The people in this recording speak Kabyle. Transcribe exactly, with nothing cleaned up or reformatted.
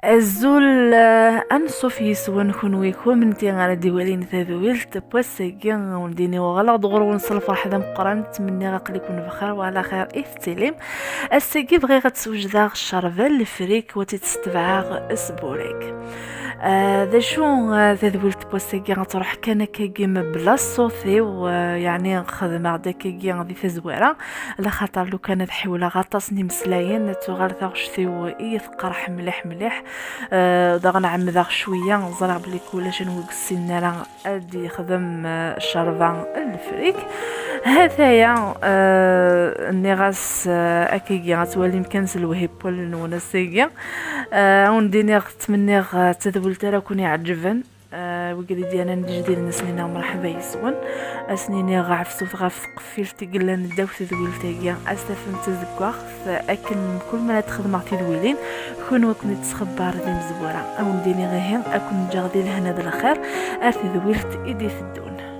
Azul, eh, anṣuf yis-wen kunwi kunemti ara d-iwalin tadwilt n wass-agi, wen-d-iniɣ uɣaleɣ-d ɣur-wen s lferḥ d ameqqran, ttmenniɣ aql-iken bxir wa ɛla xir i tettilim. Ass-agi bɣiɣ ad d-swejdeɣ ccerba n lefrik u ad tt-id-ssetbeɛeɣ s burak. Eh, d acu, eh, tadwilt n wass-agi ad truḥ kan akkagi mebla ṣṣut-iw, eh, yeɛni xedmeɣ-d akkagi di tazwara, laxaṭer lukan ad ḥiwleɣ aṭas n imeslayen, ad tuɣal taɣect-iw i yi-teqreḥ mliḥ mliḥ. Eh, daɣen ɛemmdeɣ cwiya, ẓriɣ belli ulac anwa ur yessinen ara ad d-yexdem, eh, ccerba n lefrik. Hataya, eh, nniɣ-as, eh, akkagi, ad twalim kan s lwehib n wallen-nwen ass-agi. Eh, ad wen-d-iniɣ, ttmenniɣ, eh, d tadwilt ara ken-iɛeǧben. Eh, wigad i d-yernan d ijdiden, ad sen-iniɣ mreḥba yis-wen. Ad sen-iniɣ ɛefsut ɣef tqeffilt i yellan ddaw tedwilt-agi, ad s-tafem d tazeggaɣt, akken mkul mi ara d-xedmeɣ tidwilin, kunwi ad ken-id-ttxebbar d imezwura. Ad wen-d-iniɣ ihi, ad ken-ǧǧeɣ di lehna d lxir ar tedwilt i d-iteddun.